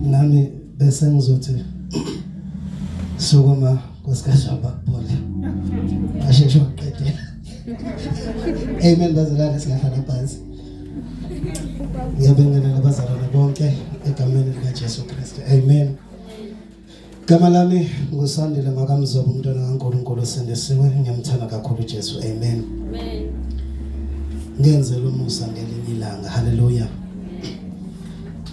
Nami bese ngizothi sukuma nkosikazi wabakubona. Asheshe waqedela. Amen bazalwane, singahlala phansi. Ngiyabingelela abazalwane bonke egameni likaJesu Kristu. Amen. Gama lami nguSandile ngwakamzobo, umntwana kaNkulunkulu osindisiwe. Ngiyamthanda kakhulu uJesu. Amen. Amen. Ngenzela umusa ngelinye ilanga. Haleluya.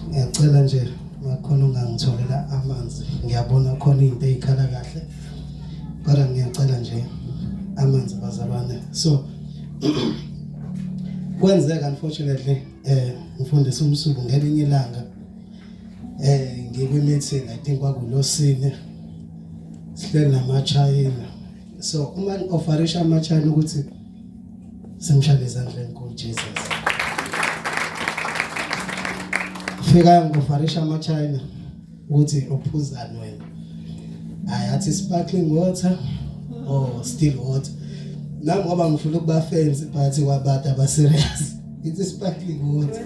Ngiyacela nje makhona ungangitholela amanzi. Ngiyabona khona into ezikhala kahle. Kodwa ngiyacela nje amanzi bazalwane. So kwenzeka unfortunately ngifundisa umsuku ngelinye ilanga. Ngikwi meeting, I think kwakulosine, sihleli namaChina. So uma ngi-offerisha amaChina ukuthi simshale izandla enkulu Jesus, fika ngi-offerisha amaChina ukuthi uphuzani wena, hayi athi sparkling water or still water. Nami ngoba ngifuna ukuba fancy, but kwabantu aba serious ngithi sparkling water.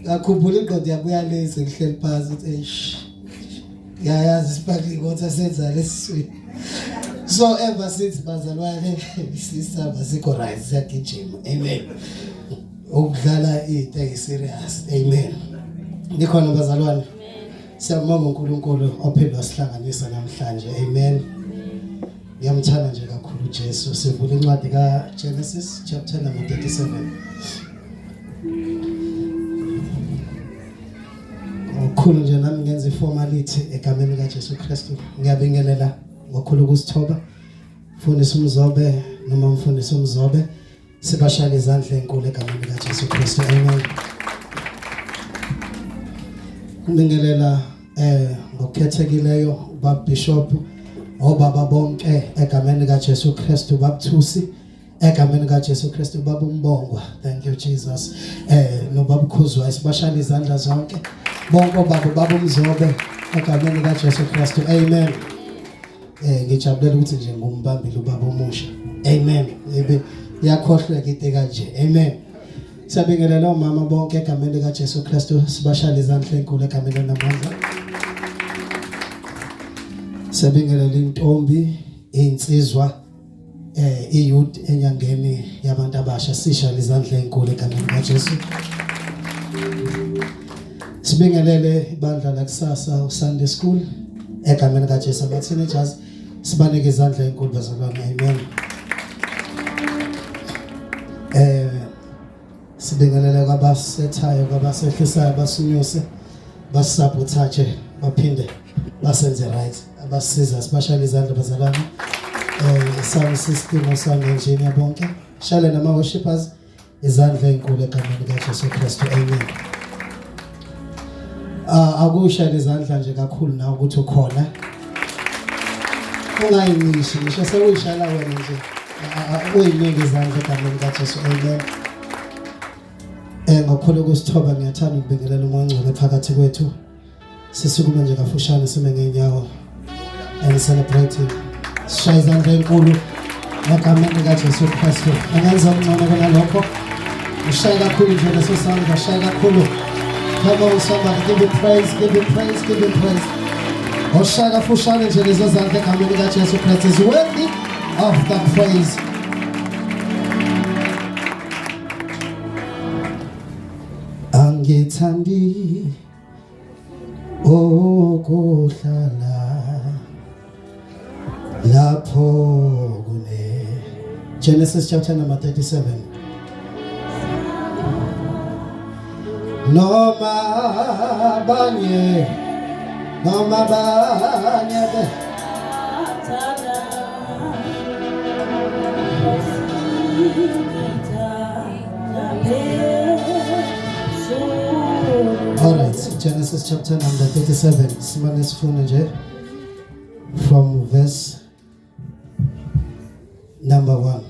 Ngakhumbula ingqondo yabuya lezi ngihleli phansi ukuthi eish, ngiyayazi sparkling water senza lesiswini. So ever since bazalwane, sisaba sikho right, siyagijima. Amen. Ukudlala into eyi-serious. Amen. Nikhona bazalwane? Siyabonga uNkulunkulu ophinde wasihlanganisa namhlanje. Amen. Ngiyamthanda nje kakhulu uJesu. Sivula incwadi kaGenesis chapter number 37. Ngokukhulu nje nami ngenza iformality egameni likaJesu Kristu. Ngiyabingelela ngokukhulu ukusithoba. Mfundisi uMzobe noma mfundisi uMzobe, sibashayele izandla ezinkulu egameni likaJesu Kristu. Amen. Ngibingelela ngokukhethekileyo ubaba Bishop, obaba bonke egameni likaJesu Kristu, babuthusi egameni kaJesu Kristu, baba uMbongwa. Thank you Jesus. Nobaba uKhuzwa, sibashayele izandla zonke bonke obaba, baba uMzobe egameni likaJesu Kristu. Amen. Ngijabulela ukuthi nje ngumbambile ubaba omusha. Amen. Ebe iyakhohlweka into kanje. Amen. Siyabingelela omama bonke egameni likaJesu Kristu, sibashayele izandla ezinkulu egameni lanamandla. Siyabingelela intombi, insizwa, iyouth enyangeni yabantu abasha, sisha izandla ezinkulu egameni likaJesu. Sibingelele ibandla lakusasa uSunday School egameni kaJesu. Aba teenagers sibanike izandla ezinkulu bazalwane. Amen. Sibingelele kwabasethayo, kwabasehlisayo, basinyuse, basisabotage, baphinde basenze right, abasiza, sibashayele izandla bazalwane. Sound system, sound engineer bonke, shale nama worshipers izandla ezinkulu egameni likaJesu Kristu. Amen. Akushayele izandla nje kakhulu nawe ukuthi ukhona, ungayinishi ngisho sewuyishayela wena nje, uyinike izandla egameni likaJesu. Amen. Ngokukhulu ukusithoba ngiyathanda ukubingelela uMoya oNgcwele phakathi kwethu. Sisukume nje kafushane, sime ngeenyawo and celebrate him. Sishaye izandla enkulu egameni likaJesu Kristu. Angenza okungcono kunalokho. Ushaye kakhulu nje leso sandla, shaye kakhulu. Come on somebody, give him praise, give him praise, give him praise. Oshaya kafushane nje lezo zandla egameni likaJesu Kristu is worthy of the praise. Angithandi ukuhlala lapho kune. Genesis chapter number 37. Noma banye, noma banye be. All right, Genesis chapter number 37. Simane sifunde nje from verse number 1.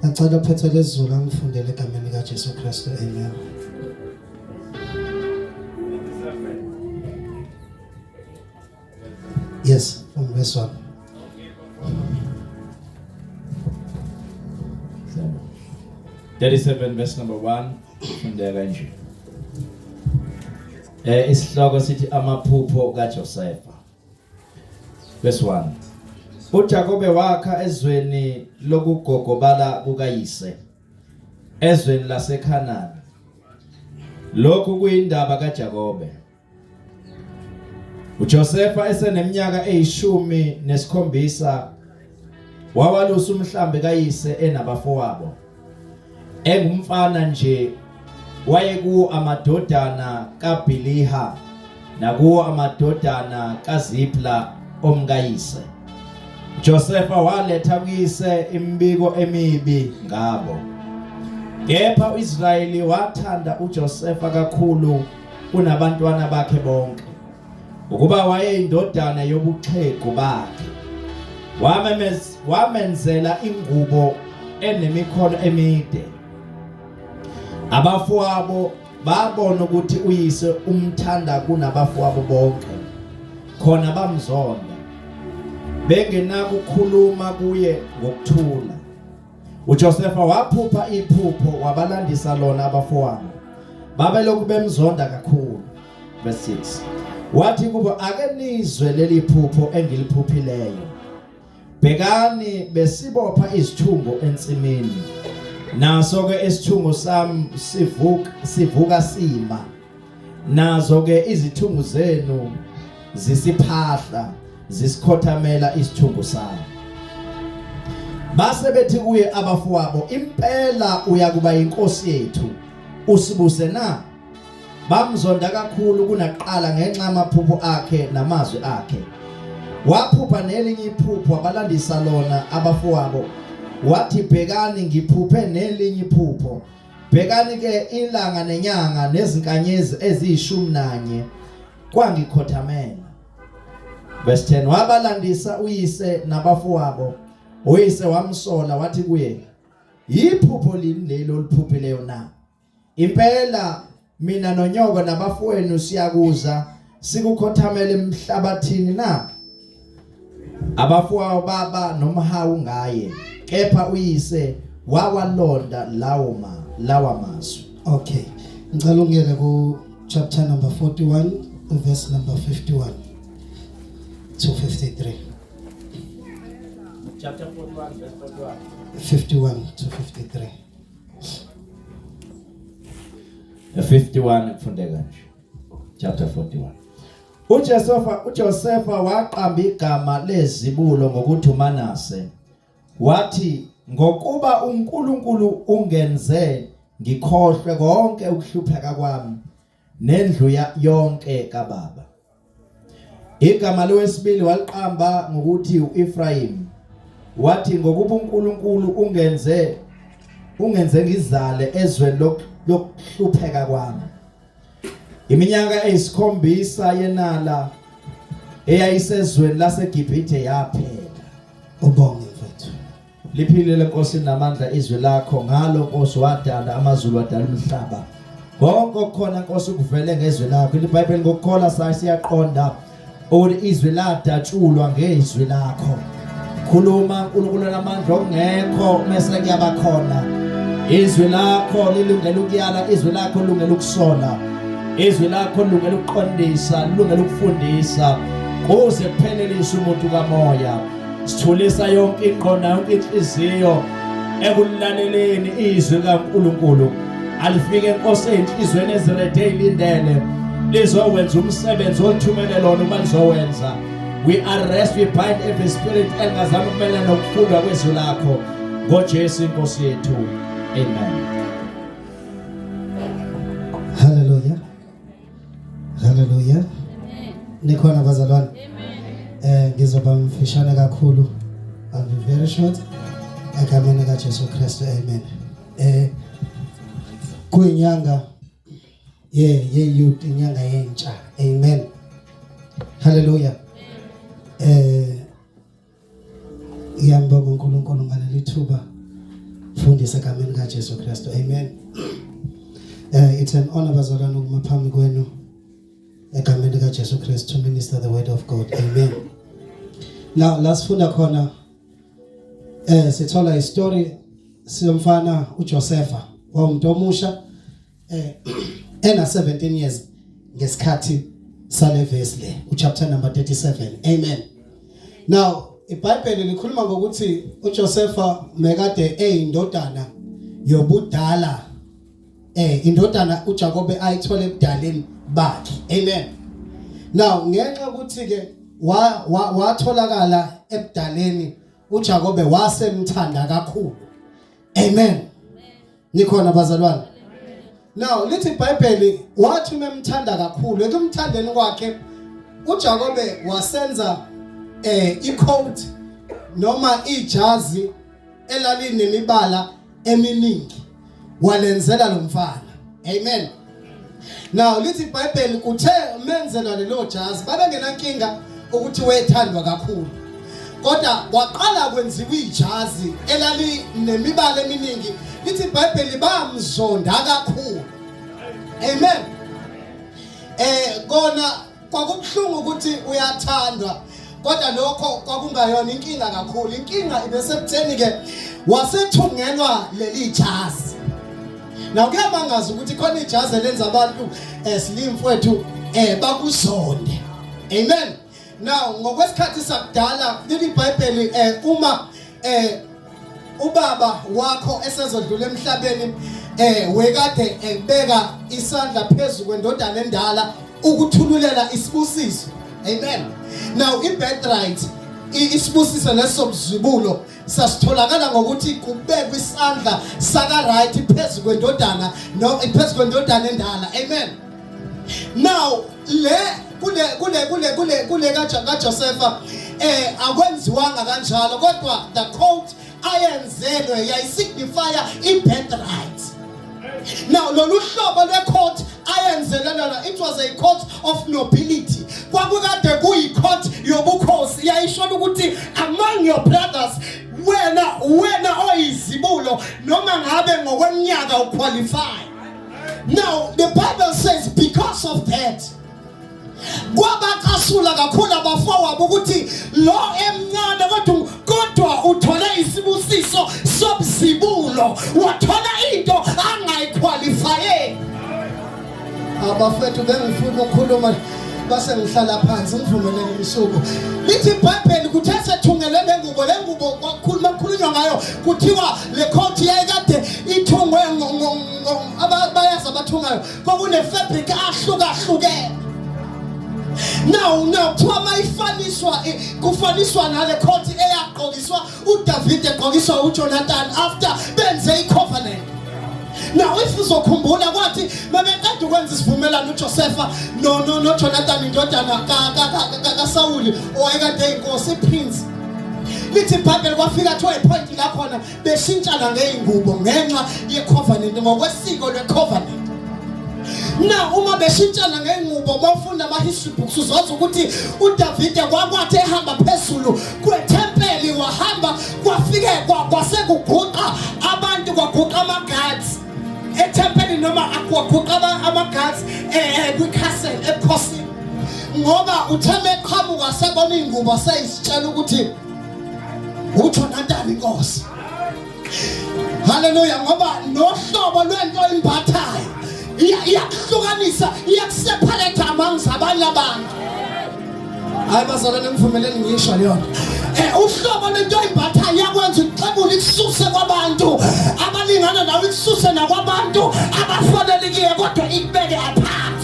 Ngicela uphethe lezulu angifundele egameni likaJesu Kristu. Amen. Yes, from verse 1. 37 verse number 1, fundeka nje. Isihloko sithi amaphupho kaJosefa. Verse 1. UJakobe wakha ezweni lokugogobala kukayise ezweni laseKhanani. Lokhu kuyindaba kaJakobe. uJosefa eseneminyaka eyishumi nesikhombisa wawalusa umhlambi kayise enabafowabo. Engumfana nje wayekuwo amadodana kaBhiliha nakuwo amadodana kaZipla omkayise. Josefa waletha kuyise imibiko emibi ngabo. Kepha uIsrayeli wathanda uJosefa kakhulu kunabantwana bakhe bonke, ukuba wayeyindodana yobuxhegu bakhe. Wamenzela ingubo enemikhono emide. Abafowabo babona ukuthi uyise umthanda kunabafowabo bonke, khona bamzonda, bengenakukhuluma kuye ngokuthula. UJosefa waphupha iphupho wabalandisa lona abafowabo. Babelokhu bemzonda kakhulu. Verse 6. Wathi kubo, ake nizwe leli phupho engiliphuphileyo. Bhekani, besibopha izithungo ensimini. Naso ke isithungo sami sivuka sima. Nazo ke izithungu zenu zisiphahla zisikhothamela isithungu sami. Base bethi kuye abafowabo, impela uyakuba yinkosi yethu, usibuse na? Bamzonda kakhulu kunaqala ngenxa yamaphupho akhe namazwi akhe. Waphupha nelinye iphupho wabalandisa lona abafowabo, wathi, bhekani, ngiphuphe nelinye iphupho. Bhekani ke, ilanga nenyanga nezinkanyezi eziyishumi nanye kwangikhothamela. Verse 10. Wabalandisa uyise nabafowabo. Uyise wamsola wathi kuye, yiphupho lini leli oliphuphileyo na? Impela mina nonyoko nabafowenu siyakuza sikukhothamele emhlabathini na? Abafowabo baba nomhawu ngaye, kepha uyise wawalonda lawo ma lawa mazwi. Okay. Ngicela ungene ku chapter number 41 verse number 51 to 53. Chapter 41 verse 41. 51 to 53. 51 kufundeka nje. Chapter 41. uJosefa waqamba igama lezibulo ngokuthi uManase. Wathi, ngokuba uNkulunkulu ungenze ngikhohlwe konke ukuhlupheka kwami nendlu yonke kababa. Igama lowesibili waliqamba ngokuthi uEfrayim. Wathi, ngokuba uNkulunkulu ungenze ngizale ezweni lokuhlupheka kwami. Iminyaka eyisikhombisa yenala eyayisezweni laseGibhithe yaphela. Ubonge mfethu. Liphilile Nkosi namandla izwi lakho, ngalo Nkosi wadala amazulu, wadala umhlaba. Konke okukhona Nkosi kuvele ngezwi lakho. IBhayibheli ngokukholwa sayo siyaqonda ukuthi izwi ladatshulwa ngezwi lakho. Khuluma uNkulunkulu namandla okungekho mese kuyaba khona. Izwi lakho lilungele ukuyala, izwi lakho lilungele ukusola. Izwi lakho lilungele ukuqondisa, lilungele ukufundisa kuze kuphelelise umuntu kamoya. Sithulisa yonke ingqondo, yonke inhliziyo ekulaleleni izwi likaNkulunkulu. Alifike Nkosi ezinhlizweni ezirede ezilindele lizokwenza umsebenzi olithumele lona uma lizowenza. We arrest, we bind every spirit elingazama ukumelana nokufundwa kwezwi lakho ngoJesu inkosi yethu. Amen. Hallelujah. Hallelujah. Nikhona bazalwane? Ngizoba mfishane kakhulu. I'll be very short. Egameni kaJesu Kristu. Amen. Kuyinyanga ye youth, inyanga yentsha. Amen. Hallelujah. Ngiyambonga uNkulunkulu ngaleli thuba fundisa egameni kaJesu Kristu. Amen. It's an honor bazalwane ukuma phambi kwenu egameni likaJesu Kristu to minister the word of God. Amen. Now la sifunda khona sithola istory siyomfana uJosepha, wawumuntu omusha ena 17 years. Ngesikhathi sale verse le, uchapter number 37. Amen. Now iBhayibheli likhuluma ngokuthi uJosepha mekade eyindodana yobudala, indodana uJakobe ayithole ebudaleni bakhe. Amen. Now ngenxa ukuthi ke watholakala ebudaleni, uJakobe wasemthanda kakhulu. Amen. Nikhona bazalwane? Now lithi iBhayibheli wathi umemthanda kakhulu, ekumthandeni kwakhe uJakobe wasenza icoat noma ijazi elalinemibala eminingi, walenzela lo mfana. Amen. Now lithi iBhayibheli kuthe menzelwa lelo jazi, babengenankinga ukuthi wethandwa kakhulu, kodwa kwaqala kwenziwa ijazi elalinemibala eminingi, lithi iBhayibheli bamzonda kakhulu. Amen. Kona kwakubuhlungu ukuthi uyathandwa, kodwa lokho kwakungayona inkinga kakhulu. Inkinga ibesekutheni ke wasethungelwa leli jazi. Now kuyamangaza ukuthi khona ijazi elenza abantu slim mfowethu bakuzonde. Amen. Now ngokwesikhathi sakudala lithi iBhayibheli uma ubaba wakho esezodlula emhlabeni, wekade ebeka isandla phezulu kwendodana endala ukuthululela isibusiso. Amen. Now i-birthright, isibusiso leso mzibulo, sasitholakala ngokuthi kubekwe isandla saka right phezulu kwendodana, no, phezulu kwendodana endala. Amen. Now le kule kaJosepha akwenziwanga kanjalo, kodwa the coat ayenzelwe yayisignifya i-birthright. Now lolu hlobo lwe-coat ayenzelwe lona, it was a coat of nobility. Kwakukade kuyi-coat yobukhosi, yayisho ukuthi among your brothers wena oyizibulo, noma ngabe ngokweminyaka uqualify. Now the Bible says because of that kwabacasula kakhulu abafowabo ukuthi lo emncane kodwa uthole isibusiso sobuzibulo, wathola into angayiqualifyeli. Abafethu, bengifuna ukukhuluma base ngihlala phansi, ngivumelene imisuku. Lithi iBhayibheli kuthe sethungelwe lengubo, lengubo kwakhuluma kukhulunywa ngayo, kuthiwa le coat yayikade ithungwe, abayazi abathungayo, kwakune fabric ahlukahlukene. Now kuthiwa mayifaniswa, kufaniswa nale coat eyagqokiswa uDavid egqokiswa uJonathan after benze icovenant. Now if uzokhumbula, kwathi mabeqeda ukwenza isivumelwano uJosepha no Jonathan indodana kaSawuli owayekade eyinkosi, prince, lithi iBhayibheli kwafika to a point la khona beshintshana ngeingubo ngenxa yecovenant, ngokwesiko lwecovenant. Now uma beshintshana ngengubo, mawufunda ama history books uzoza ukuthi uDavide kwakwathi ehamba phezulu kwethempeli, wahamba kwafike kwasekuguqa abantu, kwaguqa ama-guards ethempeli, noma kwaguqa ama-guards kwi-castle ebukhosini, ngoba uthe meqhamuka sebona iy'ngubo seyisitshela ukuthi uJonathan inkosi. Haleluya. Ngoba nohlobo lwento imbathayo iyakuhlukanisa, iyakuseparate amongst abanye abantu. Hayi bazalwane, ngivumeleni ngisho leyo nto. Uhlobo lento imbathayo iyakwenza uxebule, ikususe kwabantu abalingana nawe, ikususe nakwabantu abafanelekile, kodwa ikubeke apart,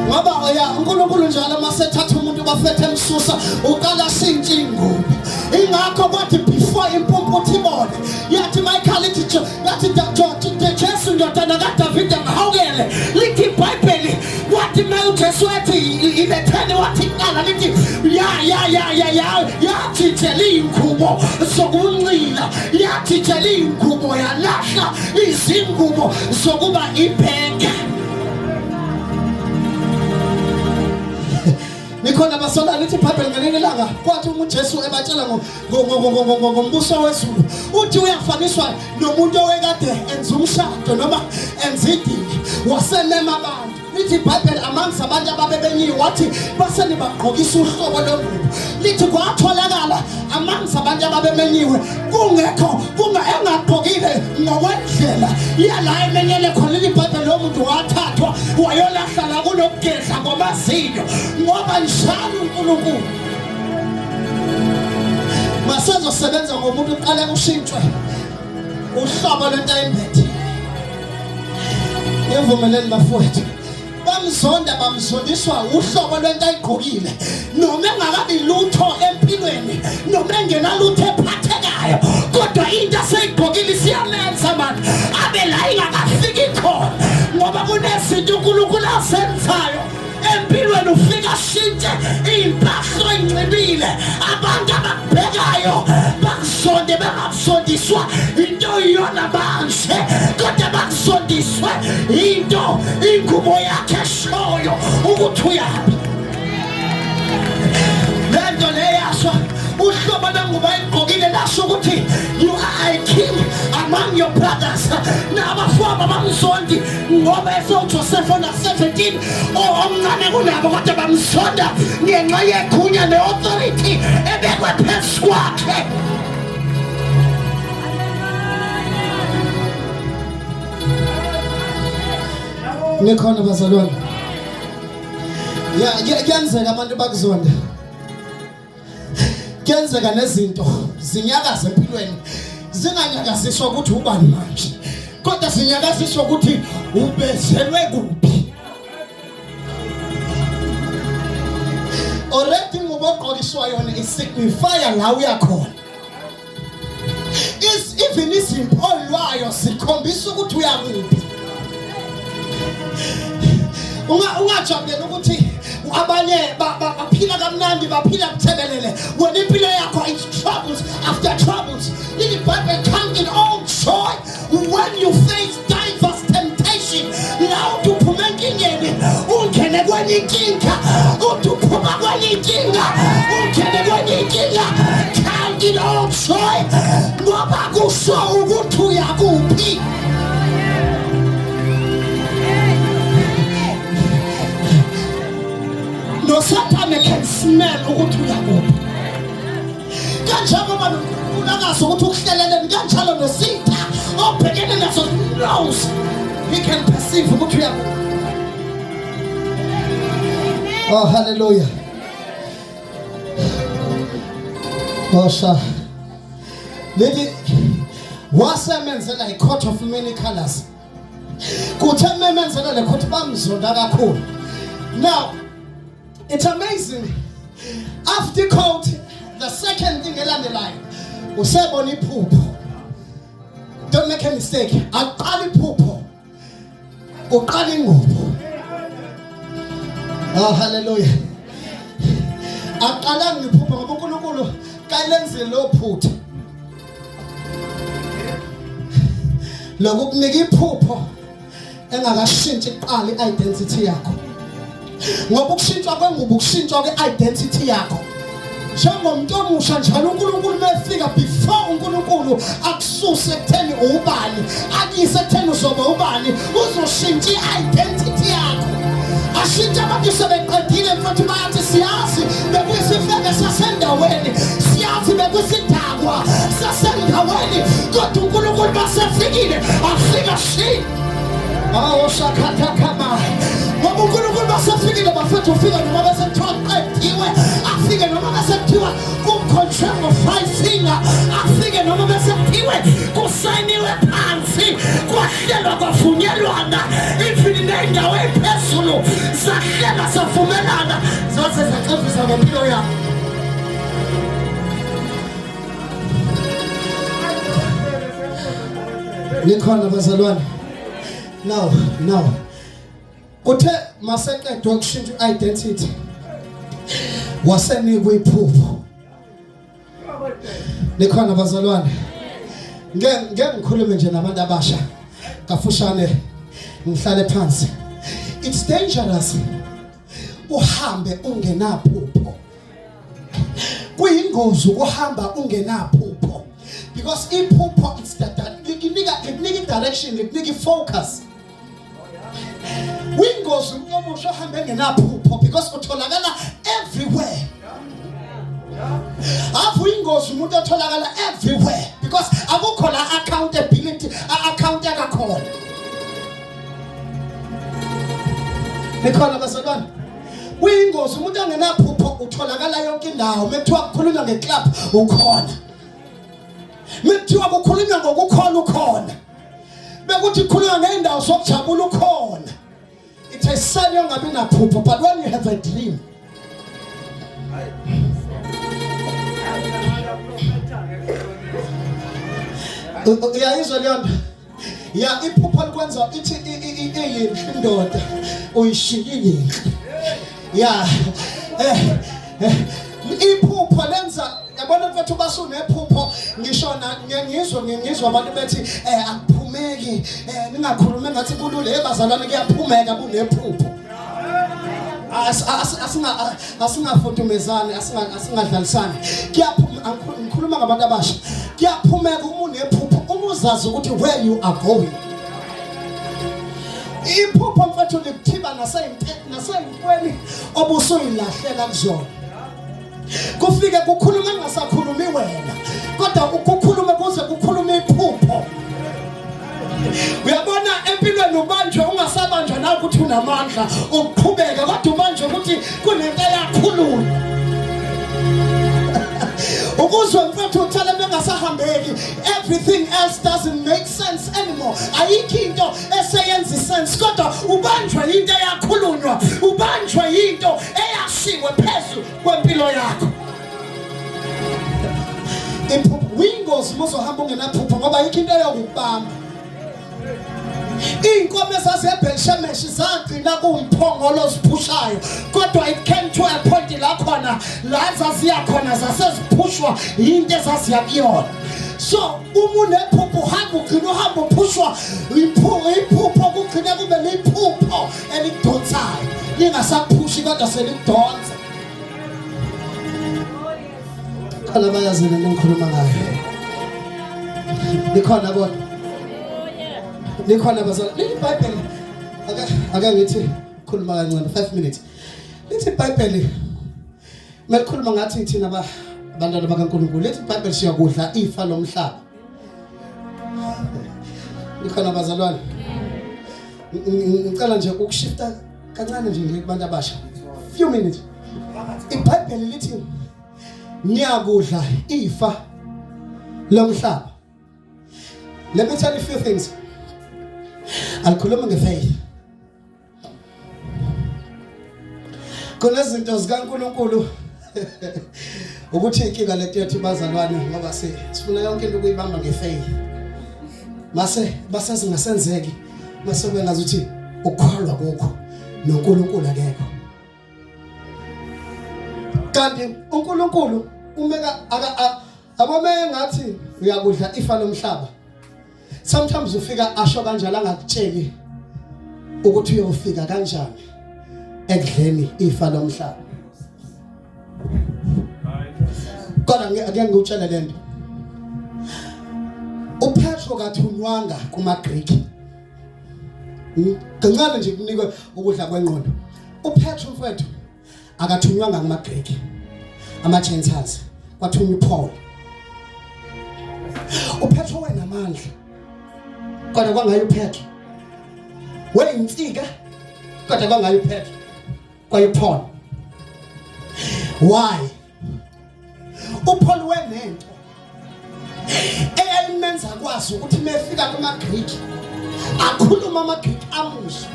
ngoba oya uNkulunkulu njalo masethatha umuntu bafethe emsusa uqala ashintshe ingubo. Ingakho kwathi before impumputhe ibone, yathi Michael ithi, yathi Jesu ndodana kaDavide ngihawukele. Lithi iBhayibheli wathi uma uJesu ethi iletheni, wathi kuqala lithi ya ya ya ya ya yajijela iy'ngubo zokuncila, yajijela iy'ngubo, yalahla izingubo zokuba ibheka. Nikhona basola? Lithi iBhayibheli ngelinye ilanga kwathi uma uJesu ebatshela ngombuso wezulu, uthi uyafaniswa nomuntu owekade enza umshado noma enza idili, wasemema abantu. Lithi iBhayibheli amongst abantu ababebenyiwe, wathi base nibagqokisa uhlobo lwengubo. Lithi kwatholakala amanzi abantu ababemenyiwe kungekho kunga engagqokile ngokwendlela yala emenyele khona. IBhayibheli, lo muntu wathathwa wayolahla la kunokugedla kwamazinyo, ngoba njalo uNkulunkulu masezosebenza ngomuntu uqale kushintshwe uhlobo lwento ayimbethe. Ngivumeleni bafowethu, bamzonda, bamzondiswa uhlobo lwento ayigqokile, noma engakabi lutho empilweni, noma engenalutho ephathekayo, kodwa into aseyigqokile isiyamenza manje abe la ingakafiki khona, ngoba kunezinto uNkulunkulu azenzayo empilweni. Ufika ashintshe iy'mpahla oyinxibile, abantu abakubhekayo bakuzonde, bengakuzondiswa into iyona manje, kodwa bakuzondiswe into ingubo yakhe eshoyo ukuthi uyaphi. Lento leyasho uhlobo lwengubo ayigqokile lasho ukuthi you are a king among your brothers. Nabafowabo bamzondi ngoba esewuJoseph ona-17, omncane kunabo, kodwa bamzonda ngenxa yegunya ne-authority ebekwe phezu kwakhe. Nikhona bazalwane? Ya, kuyenzeka abantu bakuzonda, kuyenzeka nezinto zinyakaza empilweni, zinganyakaziswa ukuthi ubani manje, kodwa zinyakaziswa ukuthi ubezelwe kuphi already. Ingubo ogqokiswa yona isignifier la uyakhona. Is even izimpi olwayo zikhombisa ukuthi uyakuphi. Ungajabulela ukuthi abanye baphila kamnandi, baphila buthebelele, wena impilo yakho it's troubles after troubles. In the Bible, count it all joy when you face diverse temptation. La uthi uphuma enkingeni ungene kwenye inkinga, uthi uphuma kwenye inkinga ungene kwenye inkinga, count it all joy, ngoba kusho ukuthi uyakuphi. Nosathane can smell ukuthi uyakuphi. Kanjengoba noNkulunkulu angazi ukuthi ukuhleleleni, kanjalo nesitha obhekene naso knows, he can perceive ukuthi uyakuphi. Oh, hallelujah. Osha lithi wasemenzela i-coat of many colors. Kuthe memenzela le coat, bamzonda kakhulu. Now it's amazing, after coat, the second thing elandelayo usebona iphupho. Don't make a mistake, aqala iphupho, uqala ingubo. Oh, hallelujah. Aqala ngiphupho, ngoba uNkulunkulu kalenzile lo phutha lokukunika iphupho engakashintshi kuqala i-identity yakho, ngoba ukushintshwa kwengubo ukushintshwa kwe-identity yakho njengomuntu omusha. Njalo uNkulunkulu mefika, before uNkulunkulu akususe ekutheni ubani akuyise ekutheni uzoba ubani, uzoshintsha i-identity yakho. Ashintshe. Abantu sebeqedile mfethu bayathi, siyazi bekuyisifebe sasendaweni, siyazi bekusidakwa sasendaweni, kodwa uNkulunkulu basefikile afika shi awu shakhathakama, ngoba uNkulunkulu basefikile bafethu. Ufika noma bese kuthiwa kuqediwe, afike noma bese kuthiwa kukhonjwe ngo-five finger, afike noma bese kuthiwe kusayiniwe phansi, kwahlelwa, kwavunyelwana, even ney'ndawo ey'phezulu zahlelwa, savumelana, zaze zacevisa ngempilo yakho. Nikhona bazalwane? Now kuthe maseqedwe ukushintsha i-identity, wasenikwa iphupho. Nikhona bazalwane? Ngeke ngikhulume nje nabantu abasha kafushane, ngihlale phansi. It's dangerous uhambe ungenaphupho. Kuyingozi ukuhamba ungenaphupho, because iphupho it's the likunika i-direction, likunika i-focus. Kuyingozi umuntu omusha ohambe engenaphupho, because utholakala everywhere. Avu ingozi umuntu otholakala everywhere because akukho la accountability, account akakhona. Nikhona bazalwane? Kuyingozi umuntu angenaphupho utholakala yonke indawo. Mekuthiwa kukhulunywa ngeclub ukhona. Mekuthiwa kukhulunywa ngokukhona ukhona. Bekuthi kukhulunywa ngeendawo sokujabula ukhona. It's a sign yongabi naphupho but when you have a dream uyayizwa leyo nto ya iphupho likwenza ithi iyinhle indoda uyishiyile inhle ya eh, eh iphupho lenza yabona mfethu basunephupho ngisho ngiyangizwa ngiyangizwa abantu bethi eh akuphumeki eh ningakhulumi ngathi kulula hey bazalwane kuyaphumeka kunephupho asinga asingafudumezani asingadlalisani kuyaphuma ngikhuluma ngabantu abasha kuyaphumeka uma unephupho uma uzazi ukuthi where you are going iphupho mfethu likuthiba naseyintweni obusuyilahlela kuzona kufike kukhulume kungasakhulumi wena kodwa ukukhulume kuze kukhulume iphupho uyabona empilweni ubanjwe ungasabanjwa na ukuthi unamandla ukuqhubeka kodwa ubanjwe ukuthi kunento eyakhulula ukuzwe mfethu uthale bengasahambeki everything else doesn't make sense anymore ayikho into eseyenza sense kodwa ubanjwe into eyakhulunywa ubanjwe into eyashiwe phezu kwempilo yakho iphupho wingozi uma uzohamba ungenaphupho ngoba ayikho into eyokukubamba Iy'nkomo ezazebhelshemeshi zagcina kuwumphongolo oziphushayo kodwa it came to a point la khona la zaziya khona zaseziphushwa yinto ezaziya kuyona so uma unephupho uhamba ugcina uhamba uphushwa iphupho kugcine kube liphupho elikudonsayo lingasaphushi kodwa selikudonsa khona bayazi le nto ngikhuluma ngayo nikhona kodwa nikhona bazalwane lithi ibhayibheli ake ake ngithi khuluma kancane 5 minutes lithi ibhayibheli melikhuluma ngathi thina ba abantwana bakaNkulunkulu lithi ibhayibheli siyakudla ifa lomhlaba nikhona bazalwane ngicela nje ukushifta kancane nje ngiye kubantu abasha few minutes ibhayibheli lithi niyakudla ifa lomhlaba let me tell you a few things alikhuluma ngefaith kunezinto zikaNkuluNkulu ukuthi inkinga lento yethu bazalwane ngoba sifuna yonke into ukuyibamba ngefaith mase base singasenzeki mase kwengazi ukuthi ukukholwa kukho noNkulunkulu akekho kanti uNkulunkulu umeka abome ngathi uyakudla ifa lomhlaba sometimes ufika asho kanjalo angakutsheli ukuthi uyofika kanjani ekudleni ifa lomhlaba kodwa ngeke ngikutshele lento uPetro kathunywanga kumaGreek kancane nje kunikwe ukudla kwengqondo uPetro mfowethu akathunywanga kumaGreek ama-Gentiles kwathunywa uPaul uPetro wenamandla kodwa kwangaye uPetro weyinsika kodwa kwangaye uPetro kwaye uPaul why uPaul wenento eyayimenza kwazi ukuthi mefika kumaGreek akhuluma amaGreek amuzwe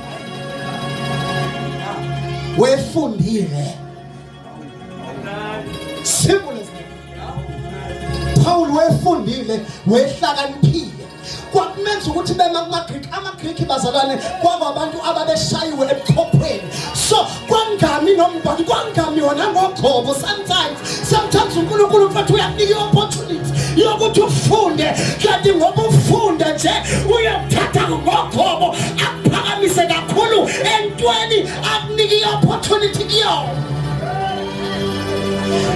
wefundile simple as that Paul wefundile wehlakaniphile kwakumenza ukuthi bema kumaGreek amaGreek bazalwane kwababantu ababeshayiwe ebuchophweni so kwangami nombani kwangami wona ngogcobo sometimes sometimes uNkulunkulu mfethu uyakunika i-opportunity yokuthi ufunde kanti ngoba ufunda nje uyakuthatha ngogcobo akuphakamise kakhulu entweni akunike i-opportunity kuyona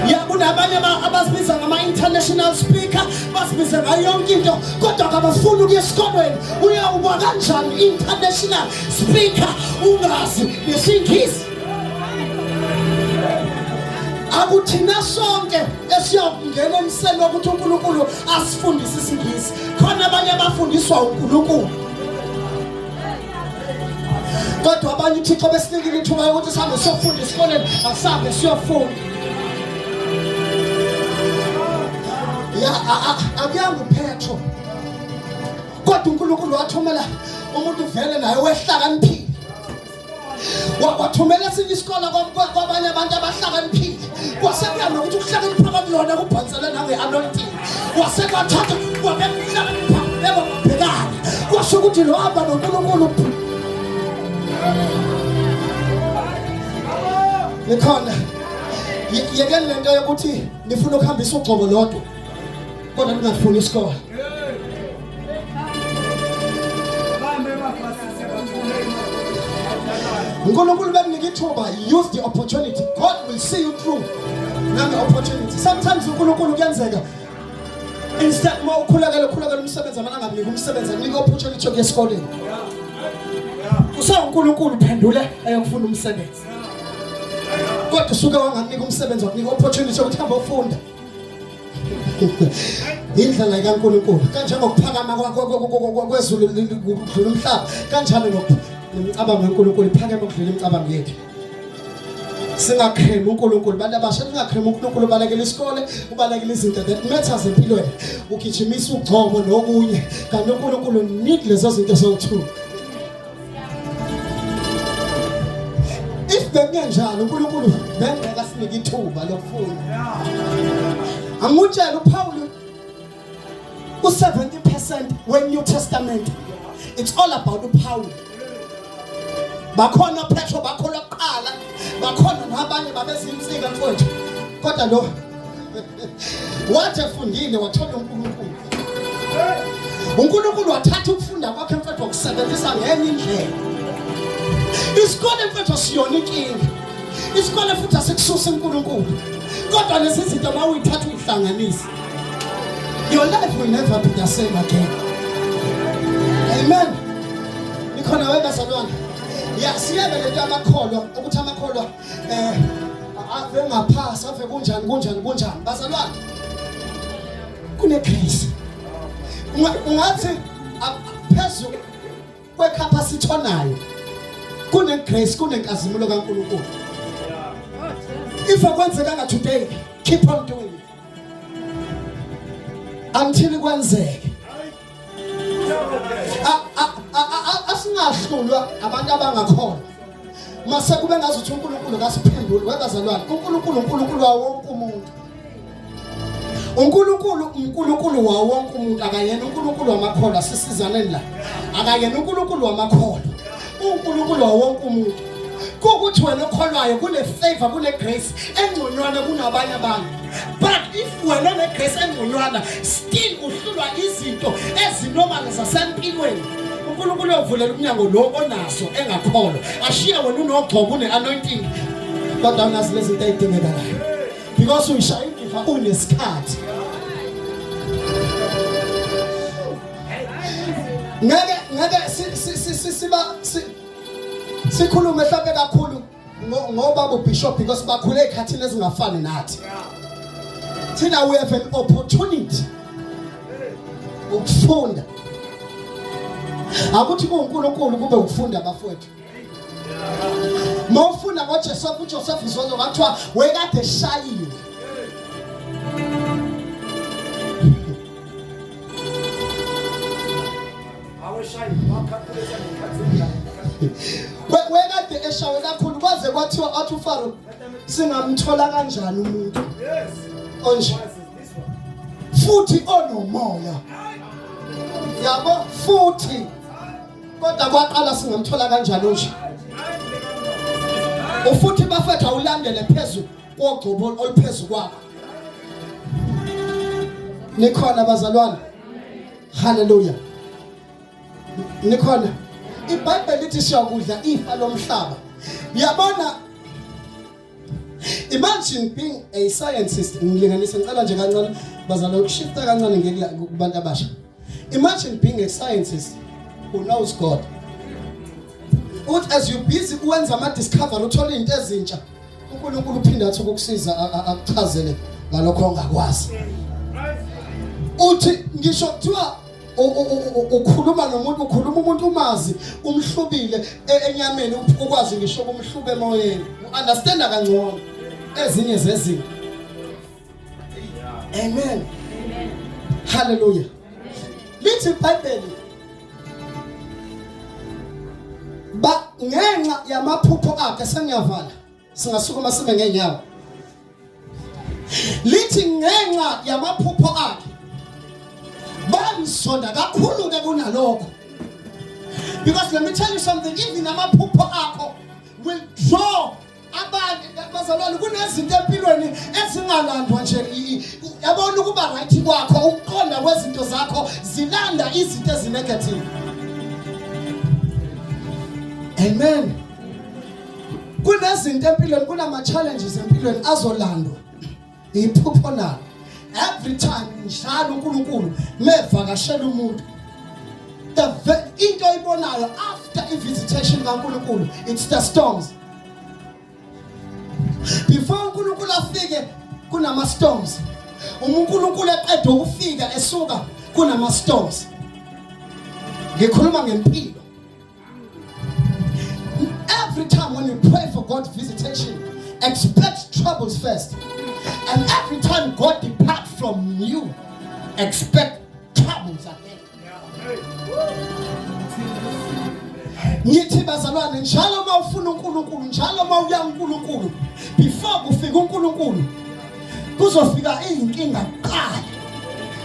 ya kunabanye abazibiza ngama-international speaker bazibize ngayo yonke into kodwa kabafuni ukuya esikolweni uyawuba kanjani international speaker ungazi nesingisi Akuthina sonke esiyokungena emseni wokuthi uNkulunkulu asifundise isiNgisi. Khona abanye abafundiswa uNkulunkulu. Kodwa abanye uThixo besinikile ithuba lokuthi sihambe siyofunda esikoleni, asihambe siyofunda. Ya akuyanga uPetro. Kodwa uNkulunkulu wathumela umuntu vele naye wehlakaniphile. Wathumela esinye isikole kwabanye abantu abahlakaniphile. Kwase kuya nokuthi ukuhlakanipha kwakulona kubhansele nange-anointing. Kwase kwathatha kwabeka ukuhlakanipha beba babhekana. Kwasho ukuthi lo hamba noNkulunkulu. Nikhona. Yekeni lento yokuthi nifuna ukuhambisa ugcobo lodwa. Kodwa ningafuni isikole. uNkulunkulu bekunika ithuba, use the opportunity. God will see you through nange opportunity. Sometimes uNkulunkulu kuyenzeka instead uma ukhulekela ukhulekela umsebenzi amana angakunika umsebenzi akunike opportunity yokuya esikoleni. UsawuNkulunkulu uphendule eyokufuna umsebenzi. Kodwa usuke wangakunika umsebenzi wakunika opportunity yokuthi hamba ufunda. Indlela kaNkulunkulu kanjengokuphakama kwezulu kudlula umhlaba kanjalo nemicabango kaNkulunkulu iphakeme ukudlula imicabango yethu. Singakhemi uNkulunkulu bantu abasha, ningakhemi uNkulunkulu. Ubalekela isikole, ubalekela izinto that matters empilweni, ugijimisa ugcobo nokunye, kanti uNkulunkulu need lezo zinto zowu-two. If bekungenjalo uNkulunkulu bengeke asinike ithuba lokufunda. Angikutshela uPaul u-70% we-New Testament it's all about uPaul. Bakhona Petro, bakhona kuqala, bakhona nabanye babezinsika mfowethu. Kodwa lo wathi efundile wathola uNkulunkulu. uNkulunkulu wathatha ukufunda kwakhe mfethu wakusebenzisa ngenye indlela. Isikole mfethu asiyona inkinga. Isikole futhi asikususa uNkulunkulu. Kodwa lezi zinto uma uyithatha uyihlanganise, your life will never be the same again. Amen. Nikhona webazalwane. Ya siyeke lento amakholwa ukuthi amakholwa ave ngaphasi ave kunjani kunjani kunjani bazalwane. Kune grace. Ungathi phezulu kwecapacity onayo kune grace, kunenkazimulo kaNkulunkulu. If akwenzekanga today, keep on doing it until kwenzeke. Asingahlulwa abantu abangakholwa mase kube ngazuthi uNkulunkulu kasiphenduli. Webazalwane, uNkulunkulu uNkulunkulu wawo wonke umuntu. uNkulunkulu uNkulunkulu wawo wonke umuntu, akayena uNkulunkulu wamakholwa. Sisizaneni la, akayena uNkulunkulu wamakholwa, uNkulunkulu wawo wonke umuntu. Kuwukuthi wena okholwayo kune favor, kune grace engconywana kunabanye abantu, but if wena one grace engconywana still uhlulwa izinto ezinormal zasempilweni, uNkulunkulu uyovulela umnyango lo onaso engakholwa, ashiye wena unogcobo une anointing kodwa unazi lezi zinto ezidingekalayo because uyishaya indiva unesikhathi. Ngeke ngeke siba sikhulume mhlawumbe kakhulu ngoba ubishop because bakhule ezikhathini ezingafani nathi. Thina we have an opportunity ukufunda. Akuthi kuNkulunkulu kube ukufunda bafowethu. Mawufunda ngoJoseph, uJoseph uzozwa kwathiwa wekade eshayiwe. Wekade eshawe kakhulu kwaze kwathiwa athi uFaro singamthola kanjani umuntu onje futhi onomoya yabo futhi kodwa kwaqala singamthola kanjani nje ufuthi bafethu awulandele phezulu kogcobo oluphezulu kwakho. Nikhona bazalwane? Haleluya. Nikhona? IBhayibheli lithi siyakudla ifa lomhlaba. Yabona, imagine being a scientist. Ngilinganise ngicela nje kancane bazalwane ukushifta kancane ngeke kubantu abasha. Imagine being a scientist who knows God. Uthi as you busy uwenza ama discovery uthola izinto ezintsha. uNkulunkulu uphinda athi ukukusiza akuchazele ngalokho ongakwazi. Uthi ngisho kuthiwa ukhuluma nomuntu, ukhuluma umuntu umazi umhlubile enyameni, ukwazi ngisho kumhluba emoyeni, u-understanda kangcono ezinye zezinto. Amen, haleluya. Lithi iBhayibheli ba ngenxa yamaphupho akhe, sengiyavala, singasukuma sime ngeenyawo. Lithi ngenxa yamaphupho akhe bamzonda kakhulu ke kunalokho, because let me tell you something, even amaphupho akho will draw abantu. Bazalwane, kunezinto empilweni ezingalandwa nje. Yabona, ukuba right kwakho, ukuqonda kwezinto zakho zilanda izinto ezinegative. Amen. Kunezinto empilweni, kunama challenges empilweni azolandwa iphupho nalo every time. Njalo uNkulunkulu mevakashela umuntu, the into oyibonayo after i-visitation kaNkulunkulu, it's the storms. Before uNkulunkulu afike kunama storms, uma uNkulunkulu eqeda ukufika esuka kunama storms. Ngikhuluma ngempilo. Every time when you pray for God's visitation, expect troubles first, and every time God depart from you, expect troubles again. Ngithi bazalwane, njalo uma ufuna uNkulunkulu, njalo uma uya uNkulunkulu, before kufika uNkulunkulu kuzofika izinkinga kuqala,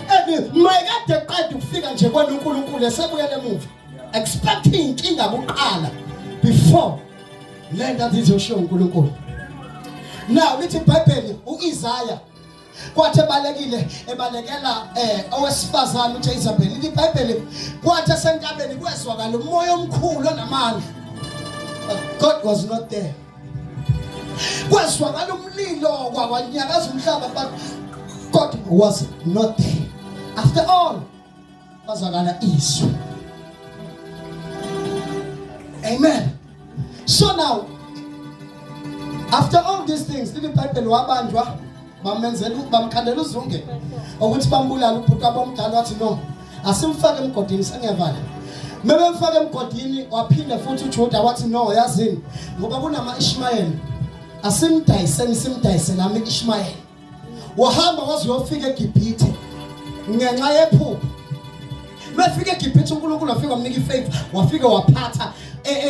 and mayekade qeda ukufika nje kwena uNkulunkulu esebuyele emuva, expect inkinga kuqala before le nto athi izoshiwo uNkulunkulu. Now lithi iBhayibheli, uIsaya kwathi ebalekile, ebalekela owesifazane uJezebel, lithi iBhayibheli kwathi esentabeni kwezwakala umoya omkhulu onamandla, but God was not there. Kwezwakala umlilo, kwanyakaza umhlaba, but God was not there. After all kwazwakala izwi. Amen. So now, after all these things, lithi iBhayibheli wabanjwa, bamenzela, bamkhandela uzunge ukuthi bambulala. Ubhuti abomdala wathi, "No, asimfake emgodini." Sengiyavala. Mebemfake emgodini, waphinda futhi uJuda wathi, "No, yazini, ngoba kunama Ishmael, asimdayiseni, simdayise nami Ishmael." Wahamba waze uyofika eGibhithe ngenxa yephupho. Mefika eGibhithe, uNkulunkulu wafika wamnika ifaith, wafika waphatha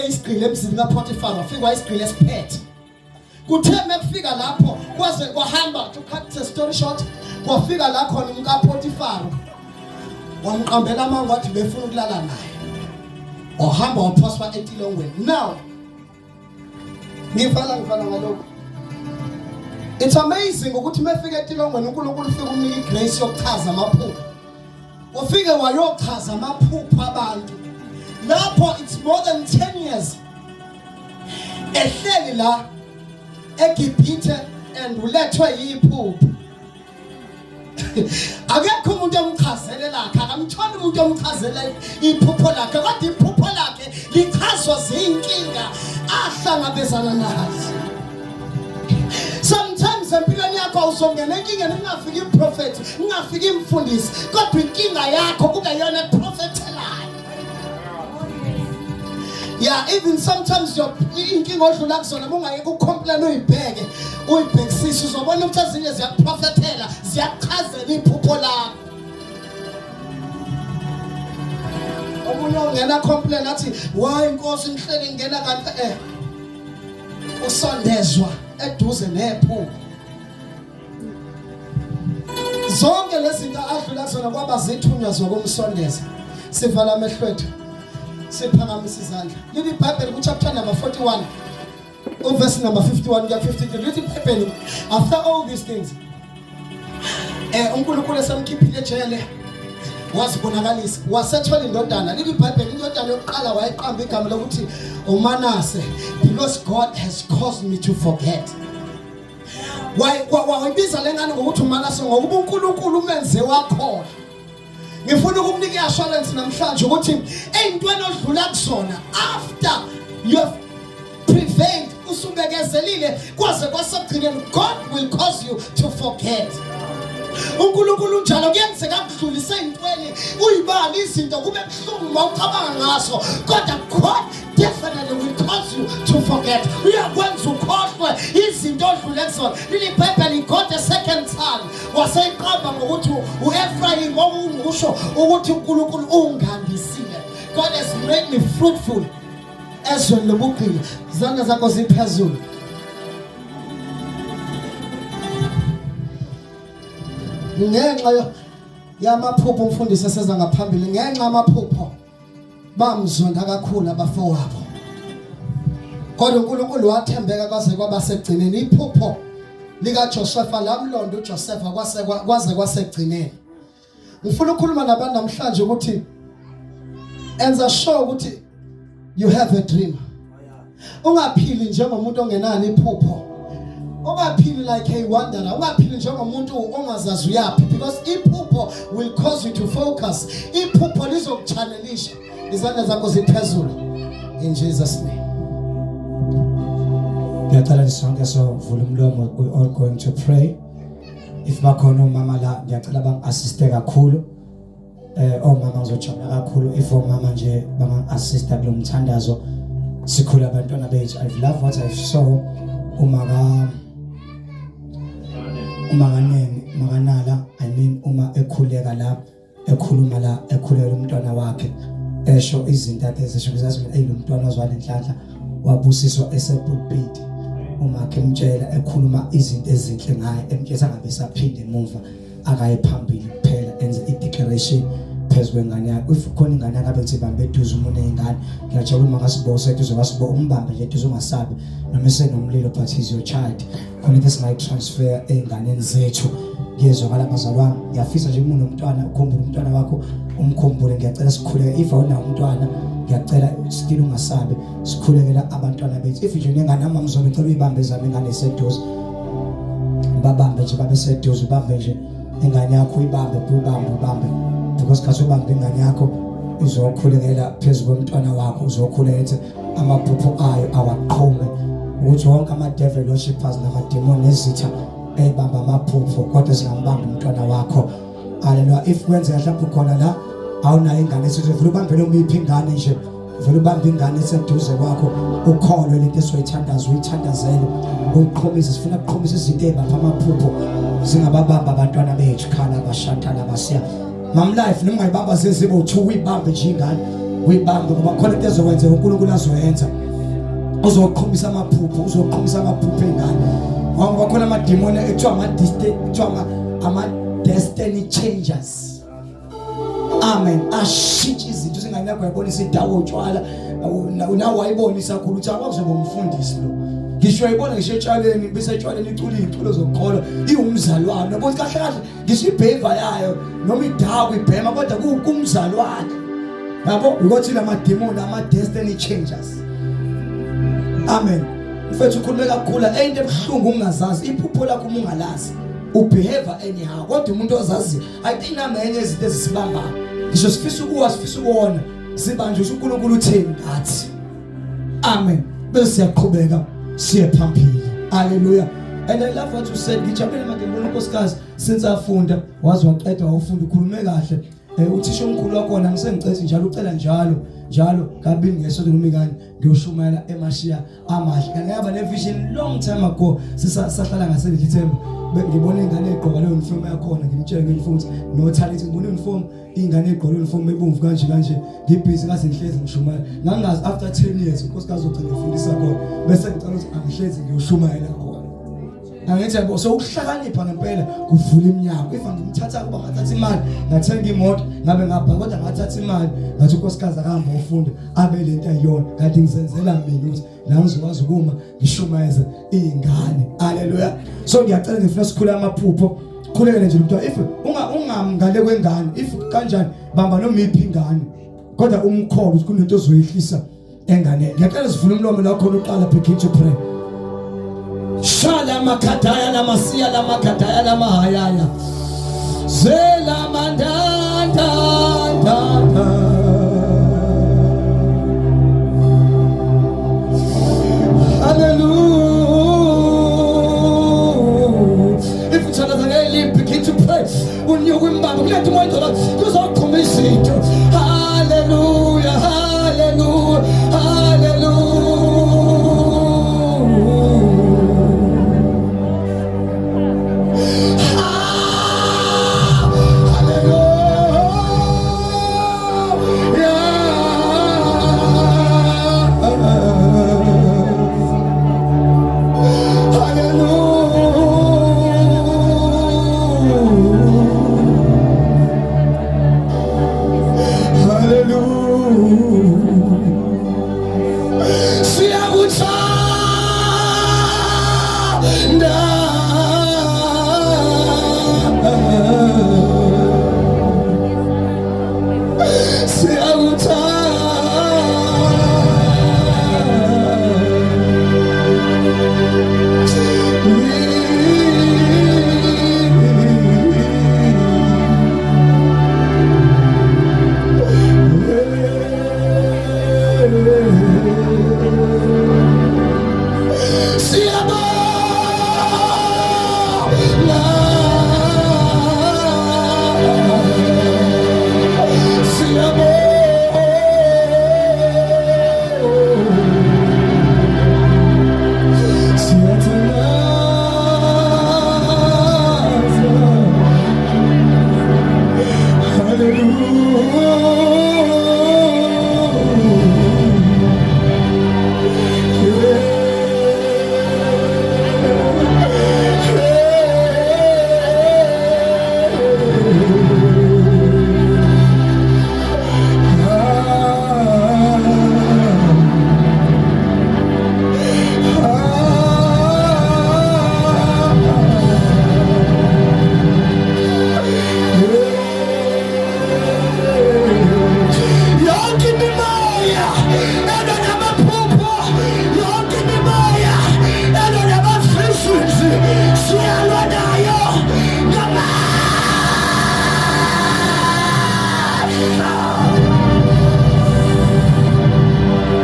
isigqila emzini kaPotiphar, wafika wayisigqila esiphethe. Kuthe mekufika lapho kwaze kwahamba, to cut the story short, kwafika la khona umkaPotiphar wamqambela amanga, wathi befuna ukulala naye, wahamba waphoswa etilongweni. Now ngivala ngalokho. It's amazing ukuthi mefika etilongweni uNkulunkulu ufika umnika igrace yokuchaza amaphupho, ufike wayochaza amaphupho abantu lapho. It's more than 10 years ehleli la eGibhithe and ulethwe yiphupho. Akekho umuntu omchazele lakhe, akamtholi umuntu omchazela iphupho lakhe, kodwa iphupho lakhe lichazwa zinkinga ahlangabezana nazo. Sometimes empilweni yakho uzongena enkingeni, kungafiki improfethi, kungafiki imfundisi, kodwa inkinga yakho kube yona eprofethelayo. Yeah, even sometimes your inkinga odlula kuzona, ungayeke ucomplain, uyibheke, uyibhekisise, uzobona ukuthi ezinye ziyakuprofethela, ziyakuchazela iphupho lakho. Omunye ungena complain athi, "Why inkosi ngihleli ngena?" Kanti usondezwa eduze nephupho. Zonke lezi zinto adlula kuzona kwaba zithunywa zokumsondeza. Sivala amehlo ethu, siphakamisa izandla. Lithi iBhayibheli ku-chapter number 41, uverse number 51 kuya 53, lithi iBhayibheli after all these things, uNkulunkulu esemkhiphile ejele, wazibonakalisa, wasethola indodana. Lithi iBhayibheli indodana yokuqala wayeqamba igama lokuthi uManase, "because God has caused me to forget." Wayibiza lengane ngokuthi uManase ngokuba uNkulunkulu umenze wakhohlwa. Ngifuna ukukunika i-assurance namhlanje ukuthi ey'ntweni odlula kuzona, after you have prevailed Usubekezelile kwaze kwasekugcineni, God will cause you to forget. uNkulunkulu unjalo, kuyenzeka akudlulise ey'ntweni, uyibali izinto kube buhlungu uma ucabanga ngaso, kodwa God definitely will cause you to forget. Uyakwenza ukhohlwe izinto odlule kuzona. Lili Bhayibheli, God a second son waseyiqamba ngokuthi u-Ephraim, okungukusho ukuthi uNkulunkulu ungandisile. God has made me fruitful ezweni lobugqila. Izandla zakho ziphezulu. Ngenxa yamaphupho umfundisi eseza ngaphambili, ngenxa yamaphupho bamzonda kakhulu abafowabo, kodwa uNkulunkulu wathembeka kwaze kwaba sekugcineni. Iphupho likaJosefa lamlonda uJosefa kwase kwaze kwasekugcineni. Ngifuna ukukhuluma nabantu namhlanje ukuthi enza sure ukuthi you have a dream. Ungaphili njengomuntu ongenalo iphupho, ungaphili like a wanderer, ungaphili njengomuntu ongazazi uyaphi, because iphupho will cause you to focus. Iphupho lizokuchannelisha. Izandla zakho ziphezulu in Jesus name. Ngiyacela sonke sovula umlomo, we all going to pray. If bakhona omama la, ngiyacela bangi-assiste kakhulu. Omama ngizojabula kakhulu if omama nje banga-assista kulo mthandazo, sikhule abantwana bethu. I love what I saw uma ka uma kanene makanala, I mean uma ekhuleka la, ekhuluma la, ekhulekela umntwana wakhe, esho izinto ade ezisho, ngizazi mina, eyi lo mntwana ozwala inhlanhla, wabusiswa esepulpiti uma kemtshela, ekhuluma izinto ezinhle ngaye, emtshela angabe saphinde emuva, akaye phambili kuphela, enze i-declaration phezu kwengane yakhe. If khona ingane yakhe abethi bambe eduze, uma uneyingane, ngiyajabula uma kasibo seduze kasibo, umbambe nje eduze, ungasabi noma esenomlilo, but he's your child. Khona into esingayi-transfer ey'nganeni zethu. Ngiyezwakala bazalwane? Ngiyafisa nje uma unomntwana ukhumbule umntwana wakho, umkhumbule. Ngiyacela sikhuleke. If awunawo umntwana, ngiyacela still ungasabi, sikhulekela abantwana bethu. If nje nengane ama mzobe, ngicela uyibambe zami ingane eseduze, babambe nje, babe seduze, ubambe nje ingane yakho, uyibambe, uyibambe, ubambe, because khathi ubambe ingane yakho izokhulekela phezu komntwana wakho, uzokhulekela ethi amaphupho ayo awaqhume, ukuthi wonke ama-devil worshippers namademoni nezitha eyibamba amaphupho kodwa zingambamba umntwana wakho. Haleluya. If kwenzeka mhlawumbe ukhona la awunayo ingane eseduze, vele ubambe noma iphi ingane nje, vele ubambe ingane eseduze kwakho, ukholwe lento esoyithandaza, uyithandazele, uyiqhomise. Sifuna ukuqhomisa izinto ey'bapha amaphupho zingababamba abantwana bethu. Khala abashantala basiya mam life, noma ungayibamba zizibe u-two, uyibambe nje ingane, uyibambe, ngoba khona into ezokwenzeka, uNkulunkulu azoyenza, uzoqhumisa amaphupho, uzoqhumisa amaphupho ey'ngane, ngoba khona amadimoni ekuthiwa kuthiwa ama-destiny changers. Amen. Ashintshe izinto singane yakho, yayibonisa indawo otshwala nawe, wayibona isakhulu ukuthi akwakuzoba umfundisi lo, ngisho wayibona ngisho etshaleni, bese etshwaleni icula iy'culo zokukholwa, iwumzalwane, yabo kahle kahle, ngisho ibheva yayo noma idakwa ibhema, kodwa kumzalwane, yabo, ukuthi lamademoni ama-destiny changers. Amen. Mfethu, ukhulume kakhulu. Into ebuhlungu ungazazi iphupho lakho, uma ungalazi ubehave anyhow, kodwa umuntu ozaziyo, I think nami enye izinto ezisibambayo, ngisho sifisa ukuwa, sifisa ukuwona, sibanjwe uNkulunkulu utheni ngathi. Amen. Bese siyaqhubeka siye phambili. Hallelujah. And I love what you said. Ngijabule manje ngibona unkosikazi since afunda waze waqeda, wafunda, ukhulume kahle. Uthisha omkhulu wakhona ngisengicethi njalo, ucela njalo njalo kabili ngesonto noma ikani ngiyoshumayela emashiya amahle. Kanti ngaba ne vision long time ago, sisahlala ngaseLithemba, ngibona ingane egqoka leyo uniform yakhona, ngimtshele nge-uniform ukuthi nothalithi, ngibona uniform, ingane egqoke uniform ebomvu kanje kanje, ngibhizi ngaze ngihlezi ngishumayela, ngangazi after 10 years unkosikazi ogcina efundisa khona, bese ngicela ukuthi angihlezi ngiyoshumayela khona. Angithi yabo, so ukuhlakanipha ngempela kuvula iminyango. If angimthatha kuba ngathatha imali ngathenga imoto, ngabe ngapha, kodwa ngathatha imali ngathi unkosikazi akahambe ofunda abe lento ayiyona, kanti ngizenzela mina ukuthi la ngizokwazi ukuma ngishumayeze iy'ngane. Haleluya. So ngiyacela, ngifuna sikhule amaphupho, khulekele nje umntwana. If unga ungamngale kwengane, if kanjani, bamba noma iphi ingane, kodwa umkholo ukuthi kunento ozoyehlisa enganeni. Ngiyacela sivule umlomo la khona uqala, begin to pray. Shala makadaya lamasiya lamakadaya lamahayaya zela mandanda. Hallelujah. Unyuka imbambo kuletha umoya ongcwele kuzoqhuma izinto. Haleluya, haleluya, haleluya. Yonke imimoya enonamaphupho, yonke imimoya enonama-visions, siyalwa nayo ngamandla.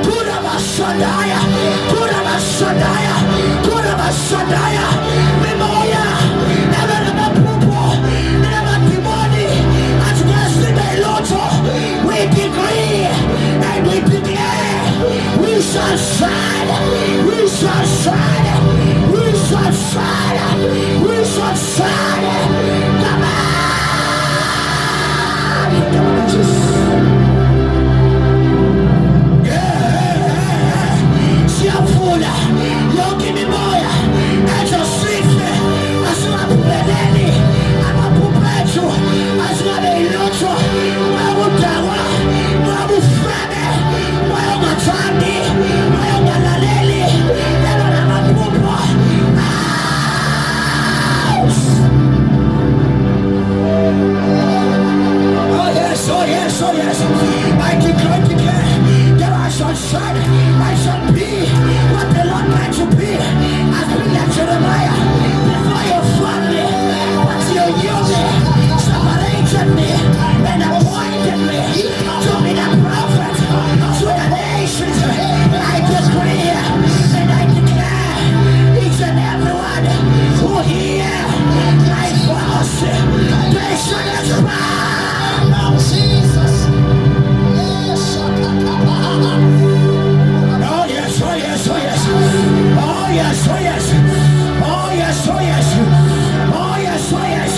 Kurabashandaya, kurabashandaya, kurabashandaya. Mimoya enonamaphupho, enamadimoni athi kuyasibe ilotho. We decree and we declare, we shall shine, we shall shine, we shall shine, we shall shine. Come on, come on, Jesus. Siyavula yonke imimoya ezosihle, asingaphumeleli amaphupho ethu, asingabe yilutho. Moya moya bufebe, moya ongathandi, moya ongalaleli, lelo namaphupho out. Oh yes, oh yes, oh yes. I declare, declare that I shall shine, I shall be what the Lord meant to be. I've been like Jeremiah before your family, but you knew me, separated me, and appointed me to be the prophet to the nations. I decree and I declare each and every one who hear my voice, they shall expand. Jesus. Yes. Oh yes, oh yes, oh yes. Oh yes, oh yes. Oh yes, oh yes. Oh yes, oh yes.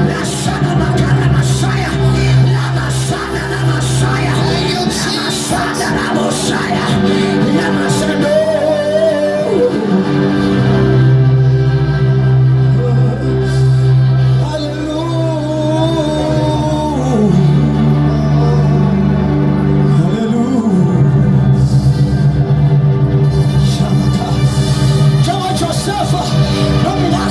La Sana Makara Messiah. La Masana la Messiah. Thank you, La Jesus. Masana la Messiah. La Masano. Hallelujah. Hallelujah. Shamaka. NjengoJosefa nomina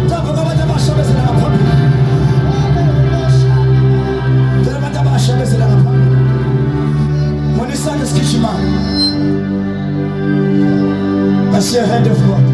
Tapa kwabantu abasha bezela ngaphambili. Cela abantu abasha bezela ngaphambili. Bonisani esigijimayo. I see a hand of God.